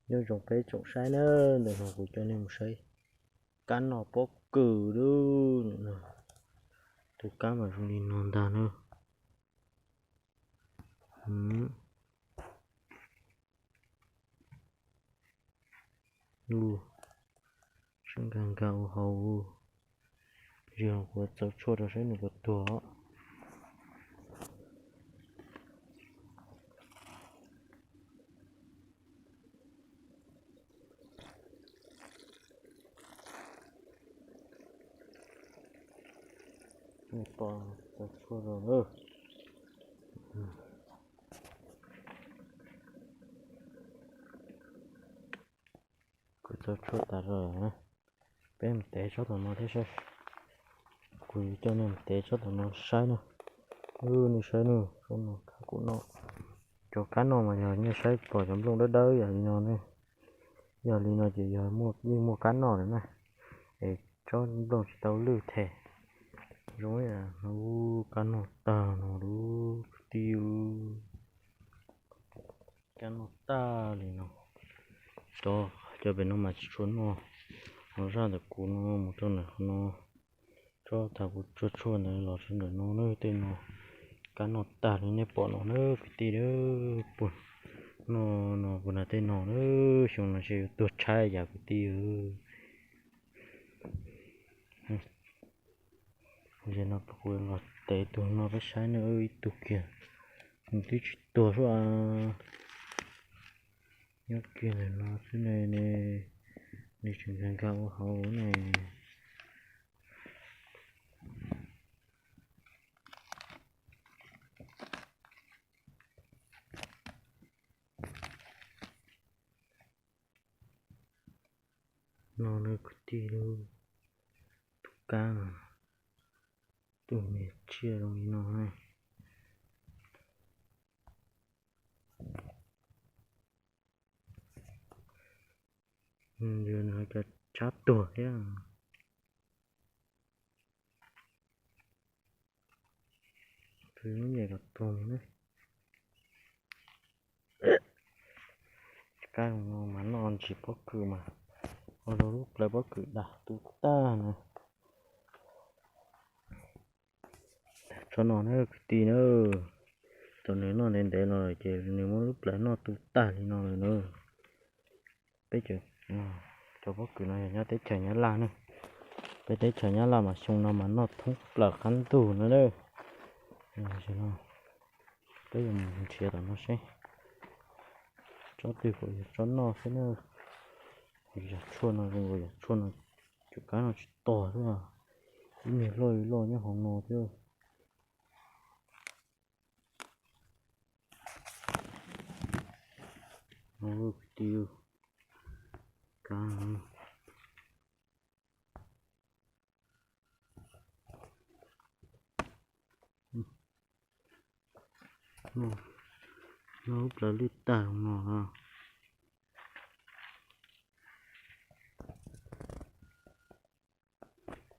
Nyob zoo peb tsoom saib na, ntawm no kuv coj nej mus saib kab noj pob kws lub. Tus kab mas zoo li no ntag na. Ub, sab nkag nkag ua hauv. Yog kuv txaus tshuaj rau saib nws puas tuag. Pom txaus tshuaj rau lawm. Kuv txaus tshuaj tas lawm. Peb mus tev tsob tom no thiab saib. Kuv yuav coj nej mus tev tsob tom no saib na. Nej saib na, tsob no kab kuv no. Cov kab no mas yog nej saib pom cov nplooj dawb dawb yog li no ne. Yog li no ces yog yeej muaj kab noj lawm na. Es tsob nplooj tsis tau lwj them. Zoo, kab noj tag no lub kwv tij. Kab noj tag li no. Cov, cov pem no mas tsis tshua noj. No zaj ntawm kuv no mus rau ntawm no. Tsob tas kuv tsuag tshuaj ntawd los rau ntawm no na, tej no kab noj tag li nej pom no na kwv tij. Puag no, no puag nram tej no na, xyoo no ntshe yuav tuag tshaib yam kwv tij. Ces no kuv los tev tus no peb saib na, ib tug kiag, nws twb tsis tuag suab. Nyob kiag ntawm no xwb ne, nws tseem nkag nkag ua hauv ne. No na kwv tij, tus kab no, tus me tsiaj zoo li no. Yog nws ho cov tsab tuag thiab. Tus lub nyem los tuag ne. Kab no mas noj ntsis pob kws mas, ua rau lub plawv pob kws dam tu tag na. Tsob no na kwv tij na, thaum nws noj ntev ntev los ces nws muab lub plawv noj tu tag li no lawm na. Peb cov, cov pob kws no yog nyob teb chaws Nyab Laj ne. Peb teb chaws Nyab Laj mas xyoo no mas noj thoob plaws qab ntug no na. Peb yuav mus nrhiav tom no seb tsob twg kom yog tsob noj xwb na. Yam tshuaj no zoo nkaus yam tshuaj no, cov kab no tsis tog xwb, ib niag loj loj nyob hauv no thiab. Kwv tij, kab no, lub plawv lwj tag no.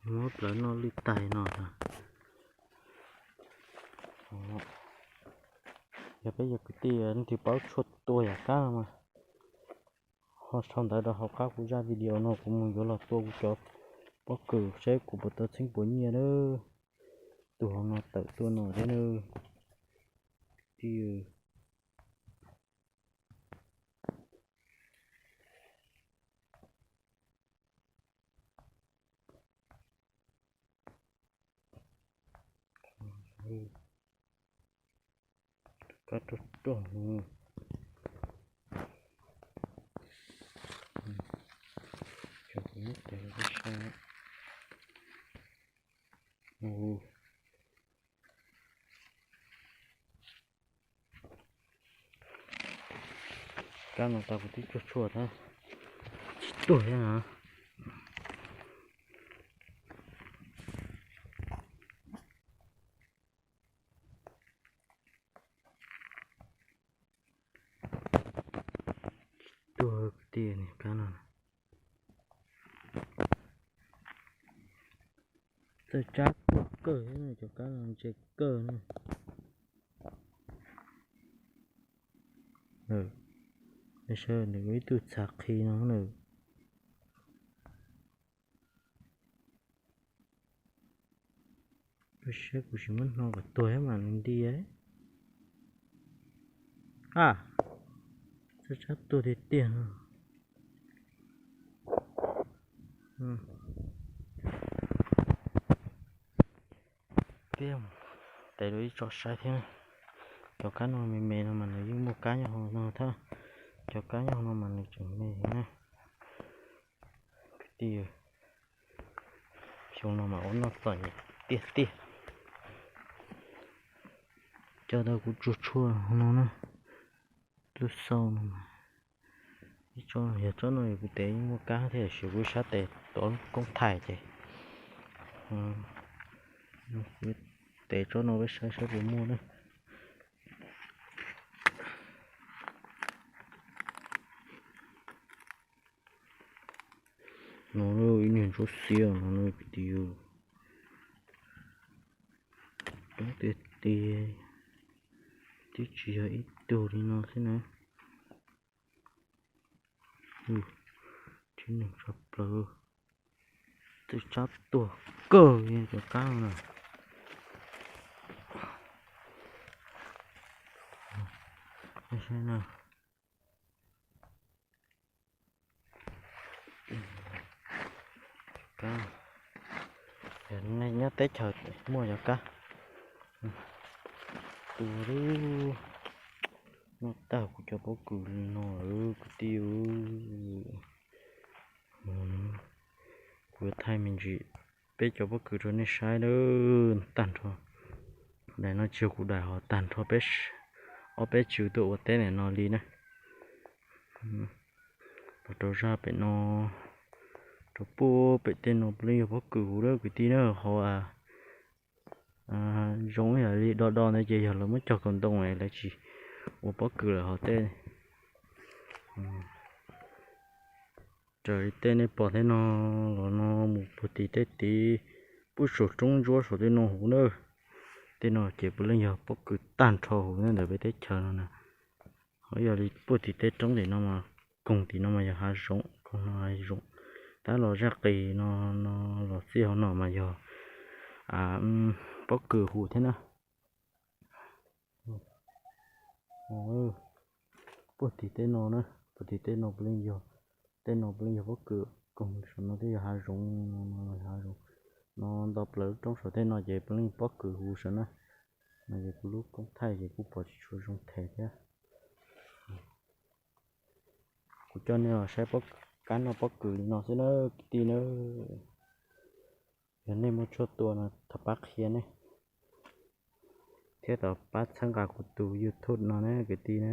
Muab plawv noj lwj tag no. Yog peb yog kwv tij leej twg paub tshuaj tua yam kab no mas ho sau ntawv rau hauv qab kuv zaj video no, kuv mus yuav los tua kuv cov pob kws seb kuv puas tau txheeb puas nyiaj na. Tus hauv no tawm tuaj no thiab na. Kwv tij, kab ruaj ruaj. Cov kuv muab tev rau peb saib. Kab no tau kuv twb tsuag tshuaj thiab, tsis tuag thiab na. Tuag kwv tij, kab no txawj tsab tuag kawg thiab, cov kab no ntse kawg na. Saib nws ib tug txhav qhi no nws. Saib kuv tsis muab hno kom tuag mas nws nti. A, txaj tsab tuag tiag tiag no. Tes rau ib tso saib thiab. Cov kab no me me no mas nws yeej muaj kab nyob hauv no thiab. Cov kab nyob hauv no mas nws tseem me na. Kwv tij, xyoo no mas ua noj txom nyem tiag tiag. Coj tau kuv tsuag tshuaj no na, lub xau no mas. Ib tsob, yog tsob no kuv tes yeej muaj kab thiab, tiam sis kuv sab tes tuav koob thaij ces, tes tsob no peb saib saib puas muaj na. No ib niag ntsuab xiab no kwv tij, coob tiag tiag, twb tsis yog ib tug li no xwb na. Tib neeg tshaj plaws, txaj tsab tuag kawg li cov kab no na. Nyob teb chaws muaj cov kab tuag lub, noj tag kuv cov pob kws li no kwv tij. Kuv yuav thaij me ntsis peb cov pob kws rau nej saib lawm tag nrho. Daim no tsis yog kuv daim, ho tag nrho peb, ob peb tswv tuaj ua teb ntawm no li na. Los rau zaj pem no, rau puag pem tej no puav leej yog pob kws huv lawm kwv tij na. Hauv zoo ib yam li do do ntawd ces yog lawv muab cog kaus ntoo lawv tsis ua pob kws lawm hauv tej. Raws li tej nej pom thiab no, los no mus puag tim tej tid, puag saum roob ntsuab saum tej no huv na. Tej no ces puav leej yog pob kws tag nrho huv na ntawm peb teb chaws no na. Ho yog li puag tim tej roob tim no mas, koog tim no mas yog hav zoov, koog no hav zoov. Tab los zaj qis no, no los txij hauv no mas yog pob kws huv thiab na. Puag tim tej no na, puag tim tej no puav leej yog, tej no puav leej yog pob kws, koog saum no twb yog hav zoov, hav zoov. No nto plaws lub roob saum tej no ces puav leej pob kws huv saum na. No ces kuv lub koob thaij ces kuj pom tsis tshua zoo them thiab. Kuv coj nej los saib kab noj pob kws li no xwb na kwv tij na. Yog nej muaj tshuaj tua no thov pab qhia nej, thiab thov pab txhawb nqa kuv tus YouTube no na kwv tij na.